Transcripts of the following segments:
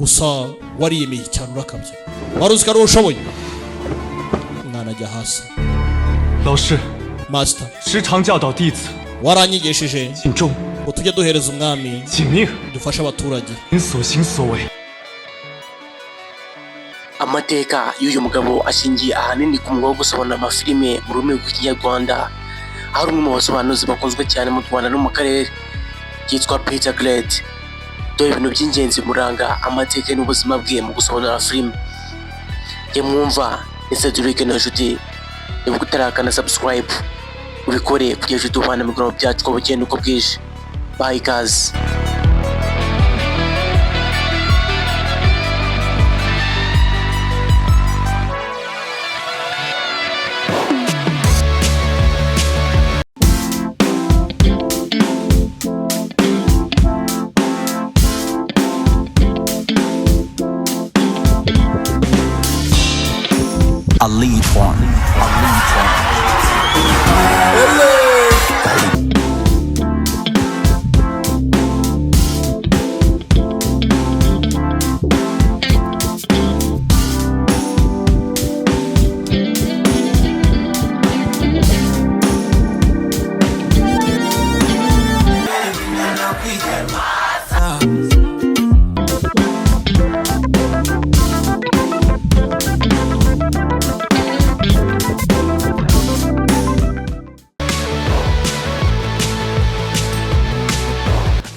Gusa wariyemeye cyane, urakabya, wari uzi ko ari wowe ushoboye. Umwana ajya hasi. 老师 Master, 时常教导弟子 waranyigishije 尽忠 ngo tujye duhereza umwami, 尽命， dufashe abaturage. 您所行所为 Amateka y'uyu mugabo ashingiye ahanini ku mwuga wo gusobanura amafilime mu rurimi rw'Ikinyarwanda, aho ari umwe mu basobanuzi bakunzwe cyane mu Rwanda no mu karere, yitwa B The Great. Dore ibintu by'ingenzi bimuranga, amateka n'ubuzima bwe mu gusobanura filime. Ye mwumva ni Cedric Nshuti. Niba utarakanda subscribe, ubikore kugira ngo tubane mu biganiro byacu uko bukeye n'uko bwije. Baha ikaze. A lead one. A lead one.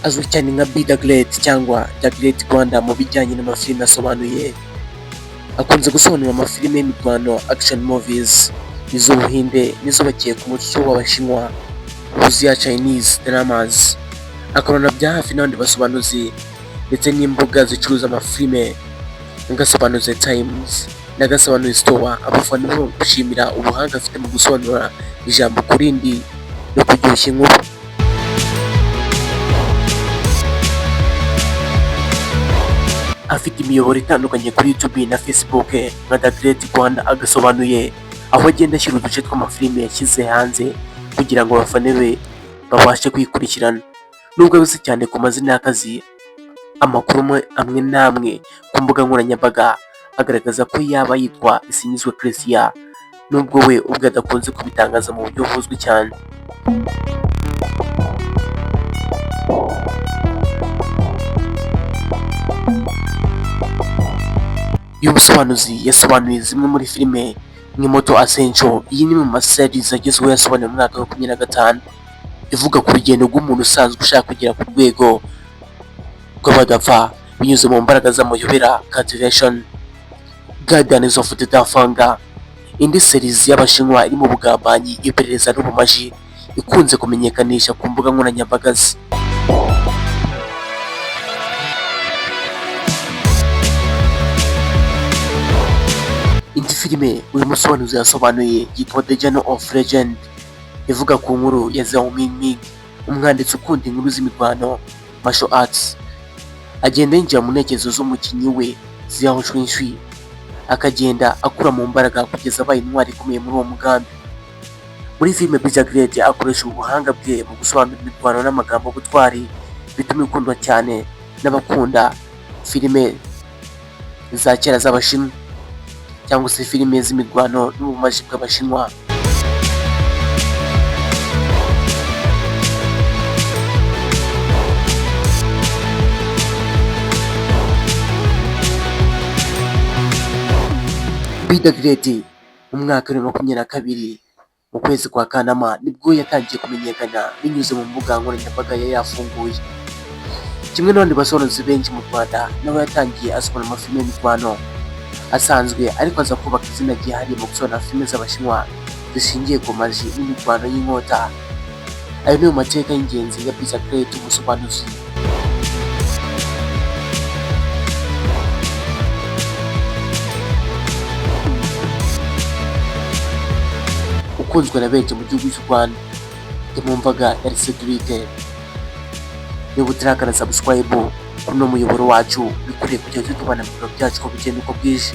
Azwi cyane nka B The Great cyangwa The Great Rwanda mu bijyanye n'amafilime asobanuye. Akunze gusobanura amafilime y'imirwano, action movies, iz'Ubuhinde n'izubakiye ku muco w'Abashinwa, Wuxia Chinese dramas. Akorana bya hafi n'abandi basobanuzi ndetse n'imbuga zicuruza amafilime nka Gasobanuzi Times na Gasobanuzi Store. Abafana be bamushimira ubuhanga afite mu gusobanura ijambo ku rindi no kuryoshya inkuru. Afite imiyoboro itandukanye kuri YouTube na Facebook nka The Great Rwanda agasobanuye, aho agenda ashyira uduce tw'amafilime yashyize hanze kugira ngo abafana be babashe kwikurikirana. Nubwo azwi cyane ku mazina y'akazi, amakuru amwe n'amwe ku mbuga nkoranyambaga agaragaza ko yaba yitwa Isinyizwe Christian, nubwo we ubwe adakunze kubitangaza mu buryo buzwi cyane. Uyu musobanuzi yasobanuye zimwe muri filime nk'Immortal Ascension. Iyi ni imwe mu ma series agezweho yasobanuye mu mwaka wa 2025, ivuga ku rugendo rw'umuntu usanzwe ushaka kugera ku rwego rw'abadapfa binyuze mu mbaraga z'amayobera, cultivation. Guardians of the Dafanga, indi series y'Abashinwa iri mu bugambanyi, iperereza n'ubumaji, ikunze kumenyekanisha ku mbuga nkoranyambaga ze. Indi filime uyu musobanuzi yasobanuye yitwa The Journal of Legend, ivuga ku nkuru ya Zhao Mingming, umwanditsi ukunda inkuru z'imirwano, martial arts. Agenda yinjira mu ntekerezo z'umukinnyi we Xiao Chunshui, akagenda akura mu mbaraga kugeza abaye intwari ikomeye muri uwo mugambi. Muri filime, B The Great akoresha ubuhanga bwe mu gusobanura imirwano n'amagambo y'ubutwari, bituma ikundwa cyane n'abakunda filime za kera z'Abashinwa cyangwa se filime z'imirwano n'ubumaji bw'Abashinwa. B The Great mu mwaka wa 2022, mu kwezi kwa Kanama, nibwo yatangiye kumenyekana binyuze mu mbuga nkoranyambaga yari yafunguye. Kimwe n'abandi basobanuzi benshi mu Rwanda, nawe yatangiye asobanura amafilime y'imirwano asanzwe, ariko aza kubaka izina ryihariye mu gusobanura filime z'Abashinwa zishingiye ku maji n'imirwano y'inkota. Ayo niyo mateka y'ingenzi ya B The Great, umusobanuzi ukunzwe na benshi mu gihugu cy'u Rwanda. Ntimwumvaga yari Cedric. Niba utarakanda subscribe kuri uno muyoboro wacu, bikoreye kugira ngo tubana mu biro byacu uko bukeye n'uko bwije.